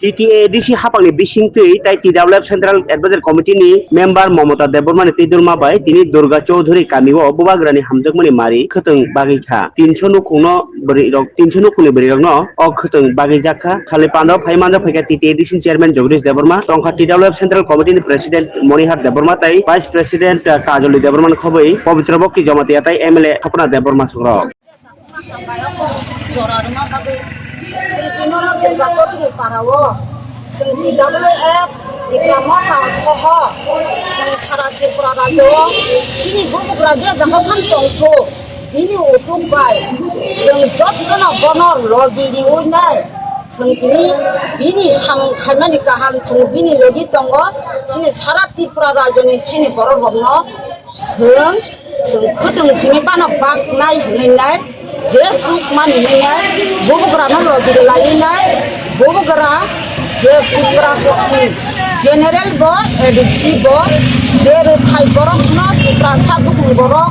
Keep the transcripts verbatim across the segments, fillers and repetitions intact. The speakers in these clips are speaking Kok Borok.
T T A D C hapangni bisingtwi tai T W F Central Advisory Committee ni member Momota Debbarma ni twidulma bai tini Durga Chowdhury kami o bubagrani hamjakmani mari khwtwng bagwi kha. Tinso nukhungno bwrwi rok, tinso nukhungni bwrwi rokno o khwtwng bagwi jak kha. Sali pandao phai manjak phaikha T T A D C ni chairman Jagdish Debbarma, tongkha T W F Central Committee ni president Monihar Debbarma tai vice president, uh, Kajoli Debbarma ni khobwi Pabitra Bokti Jamatia tai M L A Sapna Debbarma songrok. Jora rwna bagwi chwng tini oro Durga Chaudhary para o chwng T W F Tipra Motha soho chwng sara Tripura rajyo o chini bubagra je jaga phano tongkhu bini utuk bai chwng jotono bono logi riwi nai chwng tini bini samung khaimani kaham chwng bini logi tongo chini sara Tripura rajyoni chini borok rokno Chwng, chwng khwtwng simi phano baknai hwnwi nai, je chukmani hwnwi nai, bubagrano logi rwlaiwi nai, bubagra je Tiprasani general bo, A D C bo, je rwthai borokno Tiprasa bukung borok,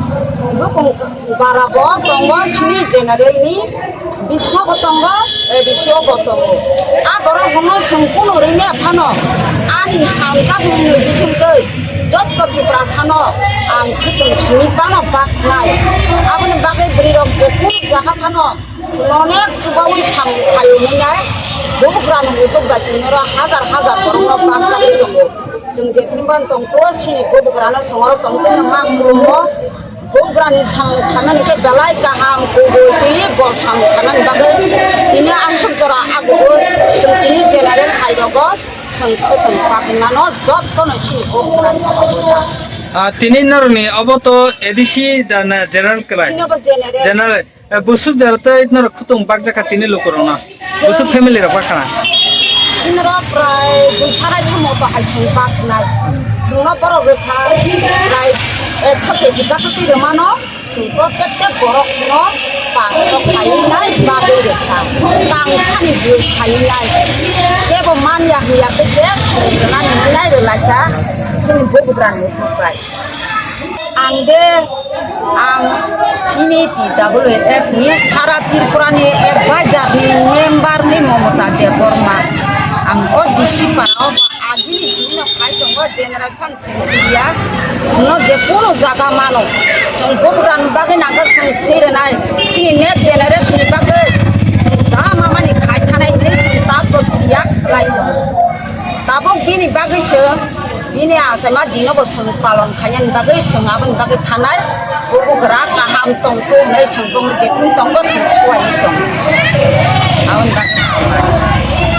bukung bara bo tongo chini general ni. Bisingo bo tongo, A D C o bo tongo. A borok hwnwi chwng kunu rwngya phano ani hamjakmungni bisingtwi jotto Tiprasano ang khwtwng simi phano baknai. Aboni bagwi bwrwirok je kunu jaga phano chwngno onek chubaui samung khaio hwnwi nai bubagrani ujuk bai tini oro hajar hajar borokno bakjagwi tongo. Chwng je thwngban tongtwo chini bubagrano chwng oro tongtwino ma khulumgo. Bubagrani samung khaimani khe belai kaham kubui twi bo samung khaimani bagwi tini aswk jora agubui chwng tini general khairogo chwng khwtwng bagwi mano jottono chini bubagrani samung kha. Ah, tini norokni obo to A D C da na general kwlai? Chini obo general. General. Eh, busuk jara tei norok khwtwng bakjak kha tini lukurokno. Busuk family rok bakha na. Sinro prai dui sarai somo to hai sung baknai. Sungno borok rwkha prai ekso keji gato twi rwmano. Sung protected borok no pasto khaiwi nai bagwi rwkha. Tang sani bus khaiwi nai. Kebo manya hiya tei ke sung rwnani hinai rwlaikha. Sini bubagrani prai. Ang de, ang chini T W F ni sara Tripura ni advisor ni member ni Momota Debbarma. Ang o D C para o agini sini no khai tongo general phan chini ya. Sino je kono jaga mano. Chwng bubagrani bagwi nangkha chwng thwi rwnai. Chini next generation ni bagwi chwng da mamani khai thanai hinwi chwng tabok ya khlai tongo. Tabok bini bagwi chwng Bini achaima dino bo chwng palon khainani bagwi chwng aboni bagwi thanai. Bubagra kaham tongtho hwnwi chwng bongni jething tongo chwng suwaiwi tongo. Aboni bagwi.